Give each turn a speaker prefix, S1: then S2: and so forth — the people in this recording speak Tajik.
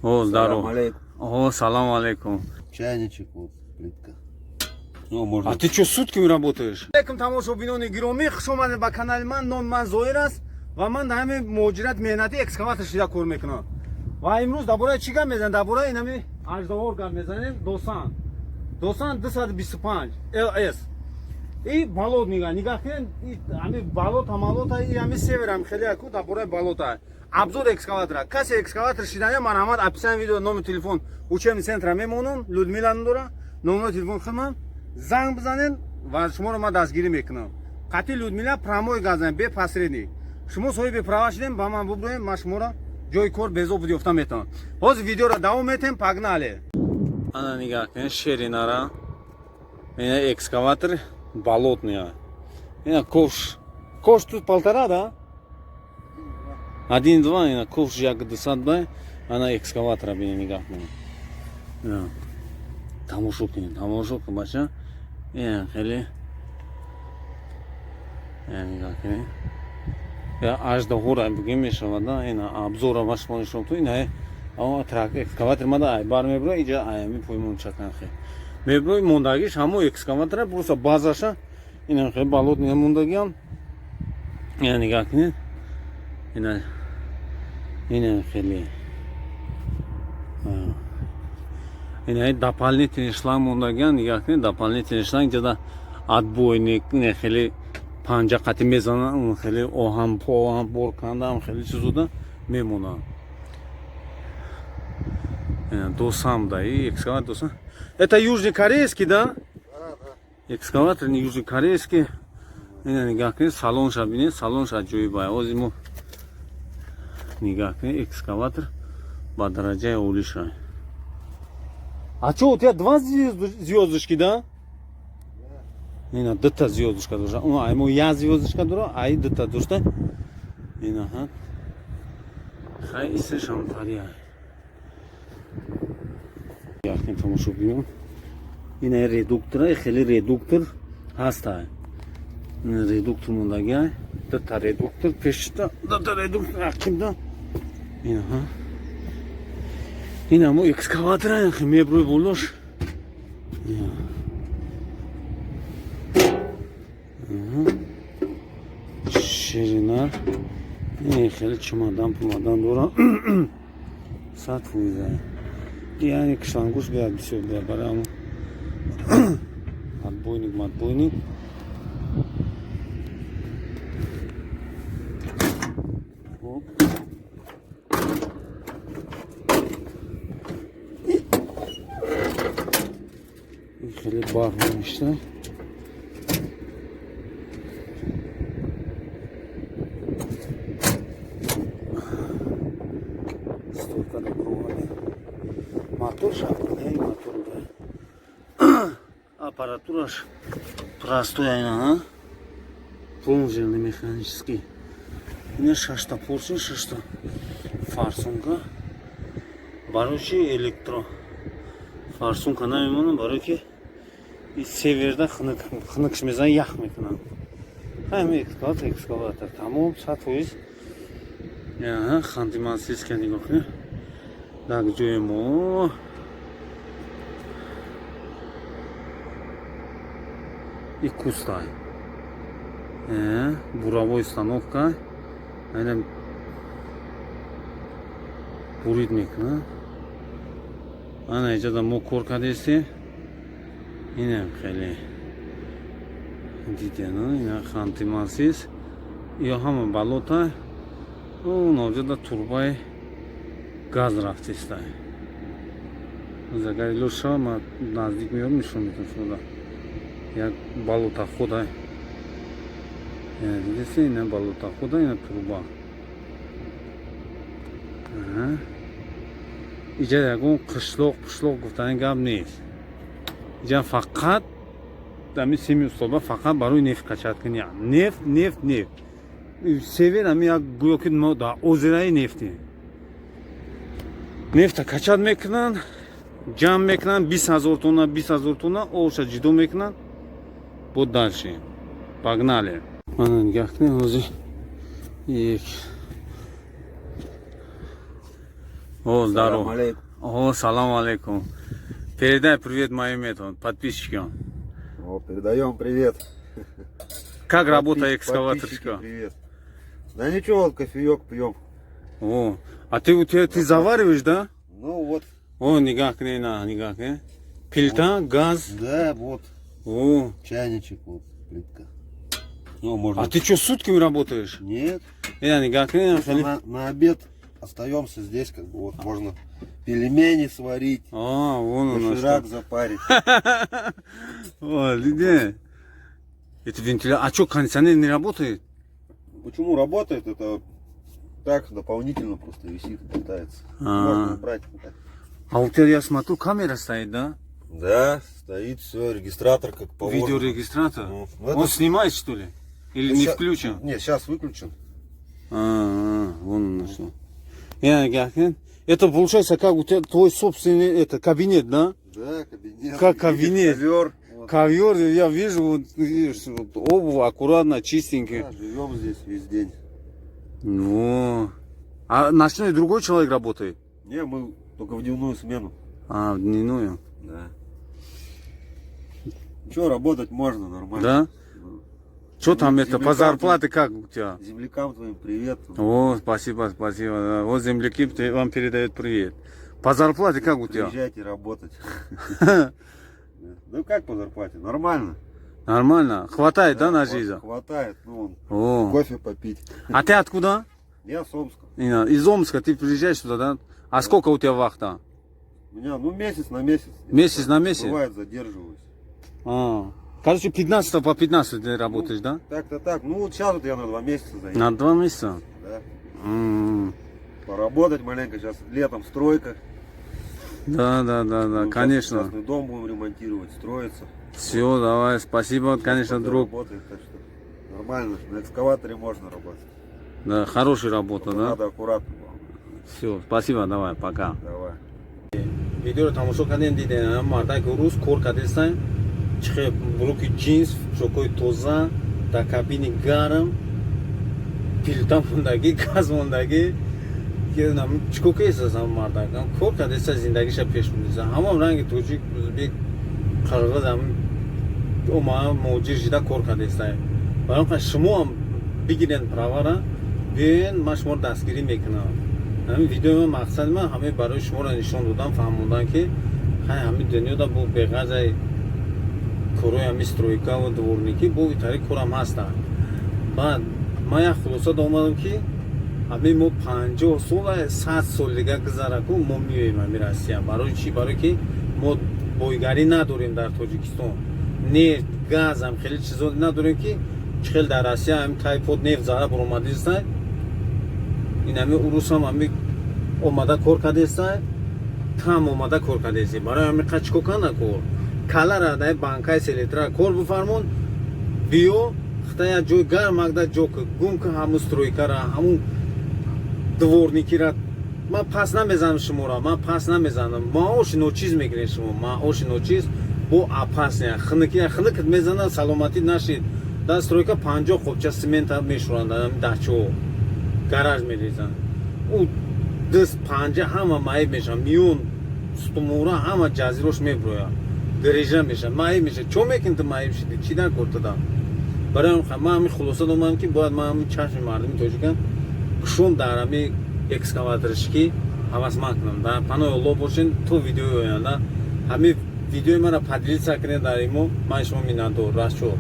S1: О, здорово.
S2: Алейкум.
S1: О, салам алейкум.
S2: Чайничек, вот, плитка. Ну, можно.
S1: А ты что, сутками работаешь? Алейкум, тамошобинони гиромӣ, хуш омадед ба канали ман. Номи ман Зоир аст ва ман дар ҳамин муҳоҷират меҳнатӣ экскаватор шида кор мекунам. Ва имрӯз дар бораи чӣ гап мезанем? Дар бораи инами аждаҳор гап мезанем. Досан. Досан 225 ЛС. И болотный нигаҳ кунед, ҳами болота малота, и ҳами север ҳам хеле ку дар бораи болота. Обзор экскаватора. Касе экскаватор шидания, марҳамат, описание видео номи телефон учебный центра мемонам, Людмила дора, номери телефон хидмат, занг бизанед ва шуморо ман дастгирӣ мекунам. Қатъи Людмила прямой газан, бе посредник. Шумо соҳиби права шудем, ба ман буброем, ман шуморо ҷои кор безобуд ёфта метавонам. Ҳозир видеоро давом метем, погнали. Ана нигаҳ кунед, ширинара. Ина экскаватор болотный. Ина ковш. Ковш тут полтора, да? Один, два, ина ковш як дусад бай. Ана экскаватора бини, нигаҳ кунед. Ина. Тамошо кунед, тамошо кун, бача. Ина хеле. Ина нигаҳ кунед. Я аждаҳора бигем мешавад, да? Ина обзора ва шумо нишон ту ина ама трак экскаватор мада ай бар мебро иҷа аями поймон чакан хе. Меброи мондагиш ҳамо экскаватора, просто базаша ина хе болотный мондагиам. Ина нигаҳ кунед. Ина ина хеле. Ина дополнительный шланг мондагиам, нигаҳ кунед, дополнительный шланг ҷада отбойник, ина хеле панҷа қати мезананд, он хеле оҳан оҳан бор кандам, хеле чизода мемонанд. Досам, да, и экскаватор Досан. Это южнокорейский, да? Экскаватор не южнокорейский. Ина нигаҳ кунед, салонша бинед, салонша аҷоиб. Ҳозир мо нигаҳ кунед, экскаватор ба дараҷаи олиша. А чё, у тебя два звездочки, да? Ина дута звездочка дошта. Он ай мо як звездочка дора, ай дута дошта. Ина ҳа. Хай исишам тария. Яхни тамошо бинем. Ина редуктора, хеле редуктор ҳаста. Ина редуктор мондагиай. Дута редуктор пешта, дута редуктор ақибда. Ина ҳа. Ина мо экскаватора меброи болош. Ина. Ширинар. Ин хеле чумадан пумадан дора. 100%. Яъне шлангуш беяд бисёр беяд барои ҳамон отбойник, матбойник. Хоп. Ин хеле барқ мешта. Стойка да бровали. Мотор шавкне, мотор да. Аппаратураш простой айна, а? Плунжерный механический. Ина шашта поршень, шашта форсунка. Барои чи электро форсунка намемонам, барои ки и северда хунук хунукш мезанад, ях мекунам. Ҳами экскаватор, экскаватор тамом 100%. Аҳа, Ханты-Мансийска нигоҳ кунед. Дар ҷои мо и кустай. Буровой установка. Айна бурид мекунад. Ана иҷода мо кор кардестем. Инам хеле дидена, ина Ханты-Мансийск. Ё ҳама болота. Ноҷода турбаи газ рафтистай. Агар илоҷ шава, ман наздик меёрам, нишон медиҳам шумода. Як болотохода. Дидеси, ина болотохода, ина труба. Иҷа ягон қишлоқ пишлоқ гуфтани гап нест. Иҷа фақат ами семи устоба фақат барои нефт качать кунӣ. Нефт, нефт, нефт. Север ами як гӯё ки мо дар озераи нефтем. Нефта качать мекунанд, ҷамъ мекунанд, 20 000 тонна, 20 000 тонна обша ҷидо мекунанд, бо дальше погнали. Мана нигаҳ кунед, ҳозир як О, здорово.
S2: Алейкум.
S1: О, салам алейкум. Передай привет моим этим подписчикам.
S3: О, передаем привет.
S1: Как работа
S3: Подписчики,
S1: экскаваторщика?
S3: привет. Да ничего, вот кофеек пьем.
S1: О, а ты у тебя ты завариваешь, да?
S3: Ну вот.
S1: О, никак не на, никак не. Плита, газ.
S3: Да, вот.
S1: О,
S3: Чайничек, вот, плитка.
S2: Ну, можно.
S1: А ты что, сутками работаешь?
S3: Нет.
S1: Я никак не.
S3: На обед остаемся здесь, как бы вот можно пельмени сварить,
S1: А, вон у нас.
S3: доширак запарить.
S1: О, где? Это вентилятор. А что, кондиционер не работает?
S3: Почему работает? Это так дополнительно просто висит, болтается.
S1: А.
S3: Можно убрать. Вот так.
S1: А у тебя, я смотрю, камера стоит, да?
S3: Да, стоит все, регистратор как положено.
S1: Видеорегистратор?
S3: Ну,
S1: Он снимает, что ли? Или не включен?
S3: Нет, сейчас выключен.
S1: А, вон оно что. Я, это получается, как у тебя твой собственный это, кабинет, да?
S3: Да, кабинет.
S1: Как кабинет.
S3: Ковер. Вот.
S1: Ковер, я вижу, вот, видишь, вот, обувь аккуратно, чистенькая.
S3: Да, живем здесь весь день.
S1: Ну, а ночной другой человек работает?
S3: Не, мы только в дневную смену.
S1: А, в дневную.
S3: Да. Че, работать можно нормально.
S1: Да?
S3: Ну,
S1: Что там это, по
S3: землякам
S1: зарплате как у тебя?
S3: Землякам твоим привет.
S1: О, спасибо, спасибо. Да. Вот земляки вам передают привет. По зарплате как у тебя?
S3: Приезжайте работать. Да. Ну как по зарплате? Нормально.
S1: Нормально? Хватает, да, на жизнь?
S3: Хватает, ну вон,
S1: О.
S3: кофе попить.
S1: А ты откуда?
S3: Я с Омска.
S1: Ина, из Омска ты приезжаешь сюда, да? А сколько у тебя вахта?
S3: У меня, ну, месяц на месяц.
S1: Месяц на месяц?
S3: Бывает, задерживаюсь.
S1: А. Короче, 15 по 15 ты работаешь, да?
S3: Так-то так. Ну, вот сейчас вот я на 2 месяца заеду.
S1: На 2 месяца?
S3: Да.
S1: М.
S3: Поработать маленько. Сейчас летом стройка.
S1: Да,
S3: Ну,
S1: конечно.
S3: частный дом будем ремонтировать, строиться.
S1: Все, давай, спасибо, конечно,
S3: Пока
S1: друг.
S3: работает, так что нормально. На экскаваторе можно работать.
S1: Да, хорошая работа,
S3: Только
S1: да?
S3: надо аккуратно, главное.
S1: Все, спасибо, давай, пока.
S3: Давай.
S1: Видеоро тамошо кардем, дидем, мардаки рус кор кардесан, чихе брюки ҷинс, пӯшокҳои тоза, дар кабини гарм, плита мондагӣ, газ мондагӣ. Чикор кесасан мардак кор кардеса, зиндагиша пеш мебиса. Ҳамон ранги тоҷик, узбек, қирғиз ам ома муҳоҷир шида кор кардеста. Барои шумоам бигирен правара, биёен, ман шуморо дастгирӣ мекунам. Ҳамин видеои ман, мақсади ман ҳамин барои шуморо нишон додан, фаҳмондан, ки ҳай ҳамин дунёда бо беғарзаи корҳои ҳамин стройкаву дворникӣ бо итари корам ҳастанд. Баъд ман як хулоса омадам, ки ҳамин мо 50 сола, 100 сол дига гузараку, мо меоем ҳамин Россия. Барои чӣ? Барое ки мо бойгарӣ надорем дар Тоҷикистон, нефт, газам хеле чизо надорем, ки чӣ хел дар Россия ҳамин тайпод нефт зара баромадиста, ин ҳами урусам ҳами омада кор кардеста, там омада кор кардеси. Барои ҳами қа чӣ кор канда кор калара дар банкаи селитра кор бифармон, биё хита як ҷои гармакда ҷо ки гум ки, ҳамун стройкара, ҳамун дворникира. Ман пас намезанам шуморо, ман пас намезанам. Маоши ночиз мегиред шумо, маоши ночиз бо опасния, хиники хиникт мезанад, саломатӣ нашид. Дар стройка 50 қопча цемента мешӯранд, дачаҳо гараж мерезанд, ӯ даст, панҷа ҳама маиб мешавад, миён, сутумора ҳама ҷазирош меброяд, грижа мешавад, маиб мешавад. Чо мекунӣ ту? Маиб шиди, чӣ дар кор туда? Барои ман ҳамин хулоса домадам, ки бояд ман ҳамин чашми мардуми тоҷикам кушом, дар ҳамин экскаваторшикӣ ҳавасманд кунам. Дар паноҳи Аллоҳ бошен то видеои оянда. Ҳамин видеои маро поделиться кунед дар имо. Ман шумо миннатдор. Расчо.